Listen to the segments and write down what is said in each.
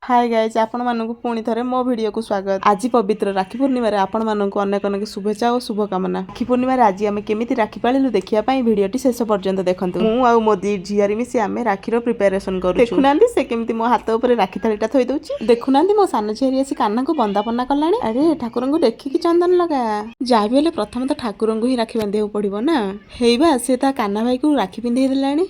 ହାଏ guys, ଆପଣମାନଙ୍କୁ ପୁଣି ଥରେ ମୋ ଭିଡ଼ିଓକୁ ସ୍ୱାଗତ। ଆଜି ପବିତ୍ର ରାକ୍ଷୀ ପୂର୍ଣ୍ଣିମାରେ ଆପଣମାନଙ୍କୁ ଅନେକ ଅନେକ ଶୁଭେଚ୍ଛା ଓ ଶୁଭକାମନା। ରାକ୍ଷୀ ପୂର୍ଣ୍ଣିମାରେ ଆଜି ଆମେ କେମିତି ରାକ୍ଷୀ ପାଳିଲୁ, ଦେଖିବା ପାଇଁ ଭିଡ଼ିଓଟି ଶେଷ ପର୍ଯ୍ୟନ୍ତ ଦେଖନ୍ତୁ। ମୁଁ ଆଉ ମୋ ଦି ଝିଆରୀ ମିଶି ଆମେ ରାକ୍ଷୀର ପ୍ରିପାରେସନ କରୁଛୁ। ଦେଖୁନାହାନ୍ତି, ସେ କେମିତି ମୋ ହାତ ଉପରେ ରାକ୍ଷୀ ଥାଳିଟା ଥୋଇ ଦଉଛି। ଦେଖୁନାହାନ୍ତି, ମୋ ସାନ ଝିଆରୀ ଆସି କାହ୍ନାକୁ ବନ୍ଦାପନା କଲାଣି। ଆରେ, ଠାକୁରଙ୍କୁ ଦେଖିକି ଚନ୍ଦନ ଲଗା। ଯାହା ବି ହେଲେ ପ୍ରଥମେ ତ ଠାକୁରଙ୍କୁ ହିଁ ରାକ୍ଷୀ ବାନ୍ଧିବାକୁ ପଡିବ ନା। ହେଇବା, ସେ ତା କାହ୍ନା ଭାଇକୁ ରାକ୍ଷୀ ପିନ୍ଧେଇ ଦେଲାଣି।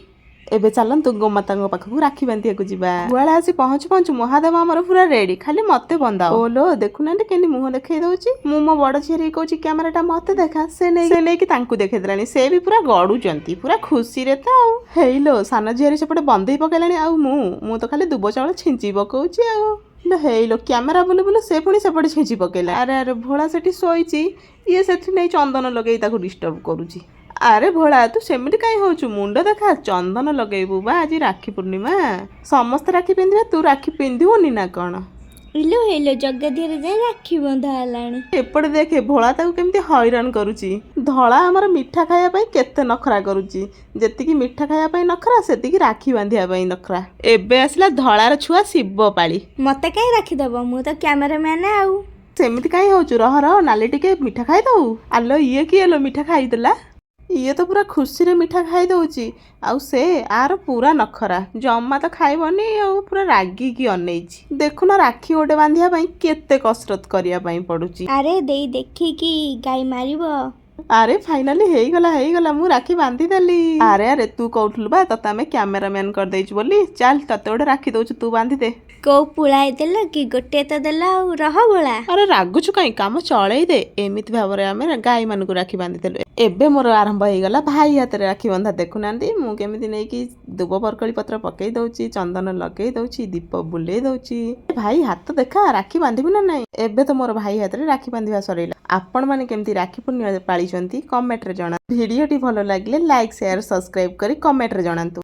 ଏବେ ଚାଲନ୍ତୁ, ଗୋମାତାଙ୍କ ପାଖକୁ ରାକ୍ଷୀ ବାନ୍ଧିବାକୁ ଯିବା। ଗୁହାଳେ ଆସି ପହଞ୍ଚୁ ପହଞ୍ଚୁ ମହାଦେବ ଆମର ପୁରା ରେଡି, ଖାଲି ମତେ ବନ୍ଦାଅ। ଓଲୋ, ଦେଖୁନାହାନ୍ତି କେମିତି ମୁହଁ ଦେଖେଇ ଦଉଛି। ମୁଁ ମୋ ବଡ ଝିଆରୀ କହୁଛି, କ୍ୟାମେରାଟା ମତେ ଦେଖା। ସେ ନେଇକି ତାଙ୍କୁ ଦେଖେଇ ଦେଲାଣି। ସେ ବି ପୁରା ଗଡୁଛନ୍ତି ପୁରା ଖୁସିରେ ତ। ଆଉ ହେଇଲୋ, ସାନ ଝିଆରୀ ସେପଟେ ବନ୍ଦେଇ ପକେଇଲାଣି। ଆଉ ମୁଁ ମୁଁ ତ ଖାଲି ଦୁବ ଚାଉଳ ଛିଞ୍ଚି ପକଉଛି। ଆଉ ଲୋ, ହେଇଲୋ, କ୍ୟାମେରା ବୁଲୁ ବୁଲୁ ସେ ପୁଣି ସେପଟେ ଛିଞ୍ଚି ପକେଇଲା। ଆରେ ଆରେ, ଭୋଳା ସେଠି ଶୋଇଛି, ଇଏ ସେଠି ନେଇ ଚନ୍ଦନ ଲଗେଇ ତାକୁ ଡିଷ୍ଟର୍ବ କରୁଛି। ଆରେ ଭୋଳା, ତୁ ସେମିତି କାହିଁ ହଉଛୁ? ମୁଣ୍ଡ ଦେଖା, ଚନ୍ଦନ ଲଗେଇବୁ ବା। ଆଜି ରାକ୍ଷୀ ପୂର୍ଣ୍ଣିମା, ସମସ୍ତେ ରାକ୍ଷୀ ପିନ୍ଧିବେ, ତୁ ରାକ୍ଷୀ ପିନ୍ଧିବୁନି ନା କ'ଣ? ଇଲୋ ହେଇଲୋ, ଜଗା ଦିହରେ ଯାଇ ରାକ୍ଷୀ ବନ୍ଧା ହେଲାଣି। ଏପଟେ ଦେଖେ, ଭୋଳା ତାକୁ କେମିତି ହଇରାଣ କରୁଛି। ଧଳା ଆମର ମିଠା ଖାଇବା ପାଇଁ କେତେ ନଖରା କରୁଛି। ଯେତିକି ମିଠା ଖାଇବା ପାଇଁ ନଖରା, ସେତିକି ରାକ୍ଷୀ ବାନ୍ଧିବା ପାଇଁ ନଖରା। ଏବେ ଆସିଲା ଧଳାର ଛୁଆ ଶିବ ପାଳି। ମତେ କାହିଁ ରାକ୍ଷୀ ଦବ? ମୁଁ ତ କ୍ୟାମେରାମ୍ୟାନ ଆଉ। ସେମିତି କାହିଁ ହଉଛୁ? ରହ ରହ, ନାଲି ଟିକେ ମିଠା ଖାଇଦଉ। ଆଲୋ, ଇଏ କିଏ ଲୋ ମିଠା ଖାଇଦେଲା? ଇଏ ତ ପୁରା ଖୁସିରେ ମିଠା ଖାଇ ଦଉଛି। ଆଉ ସେ ଆର ପୁରା ନଖରା, ଜମା ତ ଖାଇବନି ଆଉ ପୁରା ରାଗିକି ଅନେଇଛି। ଦେଖୁନ, ରାକ୍ଷୀ ଗୋଟେ ବାନ୍ଧିବା ପାଇଁ କେତେ କସରତ କରିବା ପାଇଁ ପଡୁଛି। ଆରେ ଦେଇ, ଦେଖିକି, ଗାଈ ମାରିବ। ଆରେ, ଫାଇନାଲି ହେଇଗଲା, ହେଇଗଲା, ମୁଁ ରାକ୍ଷୀ ବାନ୍ଧିଦେଲି। ଆରେ ଆରେ, ତୁ କହୁଥିଲୁ ବା ତତେ ଆମେ କ୍ୟାମେରାମ୍ୟାନ କରିଦେଇଛୁ ବୋଲି। ଚାଲ, ତତେ ଗୋଟେ ରାକ୍ଷୀ ଦଉଛୁ, ତୁ ବାନ୍ଧିଦେ। କୋଉ ପୁଳାଏ ଦେଲ କି? ଗୋଟିଏ ତ ଦେଲ। ଆଉ ରହ ଭୋଳା। ଆରେ, ରାଗୁଛୁ କାଇଁ? କାମ ଚଳେଇ ଦେ। ଏମିତି ଭାବରେ ଆମେ ଗାଈମାନଙ୍କୁ ରାକ୍ଷୀ ବାନ୍ଧିଦେଲୁ। ଏବେ ମୋର ଆରମ୍ଭ ହେଇଗଲା ଭାଇ ହାତରେ ରାକ୍ଷୀ ବନ୍ଧା। ଦେଖୁନାହାନ୍ତି, ମୁଁ କେମିତି ନେଇକି ଦୁବ ବରକୋଳି ପତ୍ର ପକେଇ ଦଉଛି, ଚନ୍ଦନ ଲଗେଇ ଦଉଛି, ଦୀପ ବୁଲେଇ ଦଉଛି। ଭାଇ, ହାତ ଦେଖା, ରାକ୍ଷୀ ବାନ୍ଧିବୁ ନା ନାଇଁ? ଏବେ ତ ମୋର ଭାଇ ହାତରେ ରାକ୍ଷୀ ବାନ୍ଧିବା ସରିଲା। ଆପଣମାନେ କେମିତି ରାକ୍ଷୀ ପୂର୍ଣ୍ଣିମା ପାଳିଛନ୍ତି, କମେଣ୍ଟରେ ଜଣା। ଭିଡ଼ିଓଟି ଭଲ ଲାଗିଲେ ଲାଇକ୍, ସେୟାର, ସବସ୍କ୍ରାଇବ କରି କମେଣ୍ଟରେ ଜଣାନ୍ତୁ।